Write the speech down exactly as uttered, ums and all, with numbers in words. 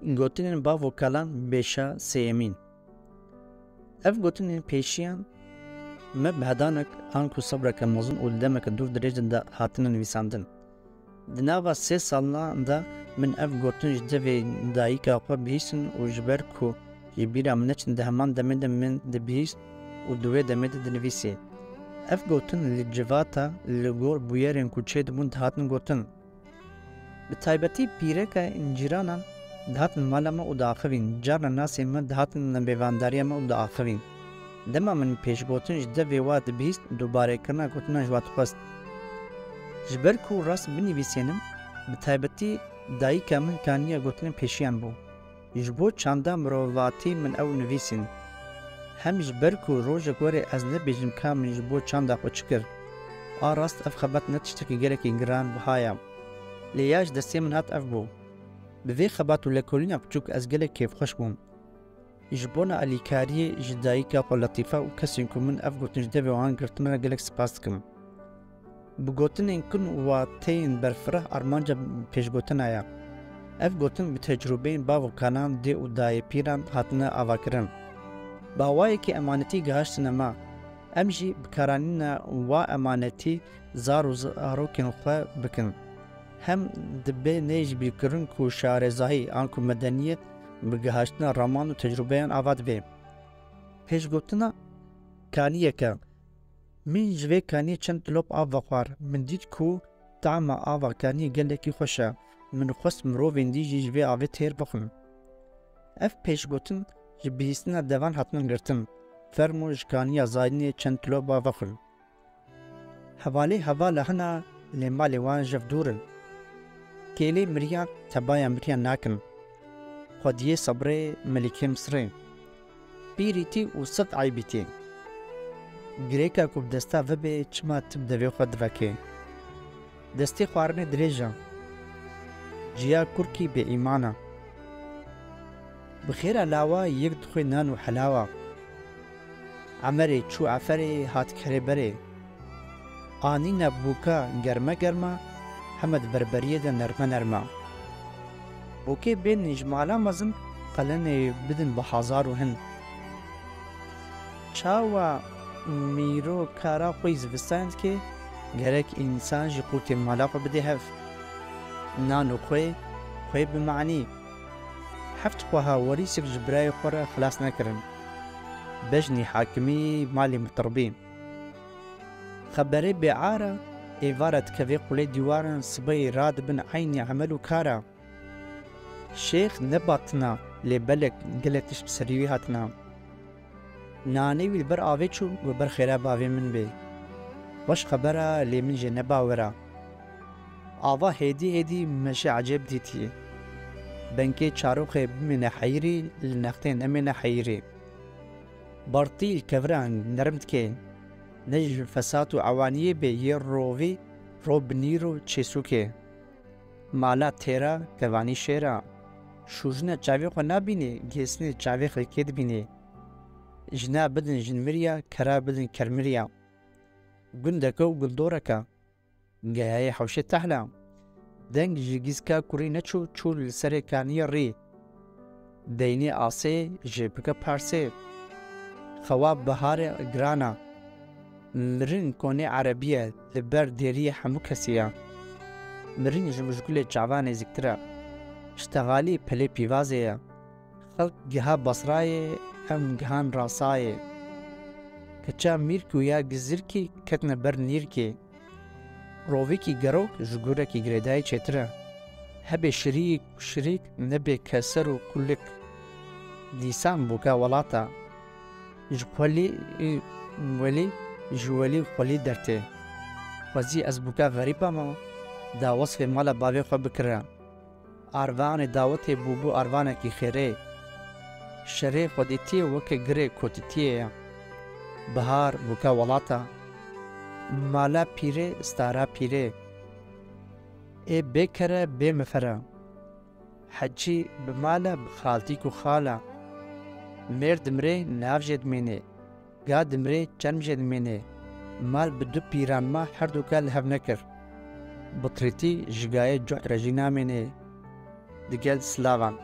Gotinên bav û kalan, beşa sêyemîn. Ev gotinên pêşiyan me bi hedanek anku sebreke mezin û li demeke dûr dirêj de hatine nivîsandin. Di nava sê salan de min ev gotin ji devê dayika xwe bihîstin û ji ber ku ji bîra min neçin, di heman demê de min dibihîst û di wê demê de dinivîsî. Ev gotin li civata li gor bûyerên ku çêdibûn dihatin gotin. Bi taybetî pîreka cîranan dihatin mala me û diaxivîn, carna nasên me dihatin li mêvandariya me û diaxivîn. Dema min pêşgotin ji devê wa dibihîst, dubarekirina gotinan ji wa dixwest. Ji ber ku rast binivîsênim, bi taybetî dayika min kaniya gotinên pêşiyan bû. Ji bo çanda mirovatî min ew nivîsîn. Hem ji ber ku rojek were ez nebêjim ka min ji bo çanda xwe çi kir. A rast ev xebat ne tiştekî gelekî giran biha ye. Lê ya ji destê min hat ev bû. Bi vê xebat û lekolîna piçûk ez gelek kêfxweş bûm. Ji bona alîkariyê ji dayika xwe Letîfe û kesên ku min ev gotin ji devê wan girtine re gelek spas dikim. Bi gotinên kin û wateyên berfireh armanca pêşgotina ye. Ev gotin bi tecrûbeyên bav û kanan, dê û dayê pîran hatine avakirin. Bi awayekî emanetî gihiştine me. Em jî bi karanîna wa emanetî zar û zarokên xwe bikin. Hem dibe neyê ji bîrkirin ku şarezahî anku medeniyet bi gihiştina raman û tecrûbeyan ava dibe. Pêşgotina kaniyeke. Min ji vê kaniyê çend dilop av vexwar. Min dît ku tama ava kaniyê gelekî xweş e. Min xwest mirovên dî jî ji vê avê têr bixwin. Ev pêşgotin ji bihîstina devan hatine girtin. Fermo ji kaniya Zaynê çend dilop av vexwin. Hevalê hevala hina, lê malê wan jev dûr in. Kêlê miriyan tebaya miriyan nakin. Xwediyê sebrê, melikê misirê. Pîrîtî û sed eybîtî. Girêka ku bi desta vebê, çima tu bi devê xwe divekê? Destê xwarinê dirêj e. Ciya kurkî bêîman e. Bi xêra lawa yek dixwê nan û helawa. Emerê çû eferê hat kerê berê. Anîne bûka germe germe, heme di berberiyê de nerme nerme. Bûkê bên ji mala mezin qelenê bidin bi hazar û hin. Çawa mîro kara xwe yî zivistan dike, gerek însan ji qûtên mala xwe bide hev. Nan û xwê, xwê bi manî. Heft xweha werîsek ji birayê xwe re xilas nekirin. Bejnî hakimî malê mitirbî. Xeberê bêara, êvara dikeve qulê dîwaran, sibeyê radibin eynî emel û kara. Şêx ne batina, lê belek gelek tişt bi serî wî hatina. Nanê wî li ber avê çû, got, "Ber xêra bavê min bê." Xweş xebera, lê min jê ne bawer a. Ava hêdî hêdî meşê ecêb dîtî. Benkê çaroxê bimîne heyirî, li nextê nemîne heyirî. Bartî li keviran nerm dike. Ne ji fesat û ewaniyê bê yê rovî, ro bi nîr û çêsûkê. Mala têra, kevanî şêra. Şûjine çavê xwe nabînê, gêsnê çavê xelkê dibînê. Jina bidin jinmiriya, kera bidin kermiriya. Gundeke û guldoreke. Geyayê hewşê tehla. Deng ji gîska kurî neçû, çû li serê kaniyê rî. Deynê asê, jê bike parsê. Xewa biharê giran a. Mirin konê erebî ye, li ber dêriyê hemû kesî ye. Mirin ji mijgulê çavan nêzîktir e. Ji texalî pelê pîvazê ye. Xelk giha Basrayê, em gihan Rasayê. Keça mîrk û ya gizirkî ketine ber nîrkê. Rovîkî gerok ji gurekî girêdayî çêtir e. Hebe şirîk û şirîk, nebe keser û kulik. Dîsan bûka welata. Ji xwelî, welî, ji welî xwelî dertê. Xwezî ez bûka xerîba me, da wesfê mala bavê xwe bikire. Arvanê dawetê bûbû arvanekî xêrê. Şerê xwedîtiyê weke girê kotîtiyê ye. Bihar bûka welata. Mala pîrê, stara pîrê. Ê bê kere, bê mifere. Heçî bi mal e, bi xaltîk û xal e. Mêr dimrê, nav jê dimênê. Ga dimrê, çerm jê dimênê. Mal bi du pîran ma herduka li hev nekir. Bitrîtî ji gayê cuhd re jî namênê. Digel silavan.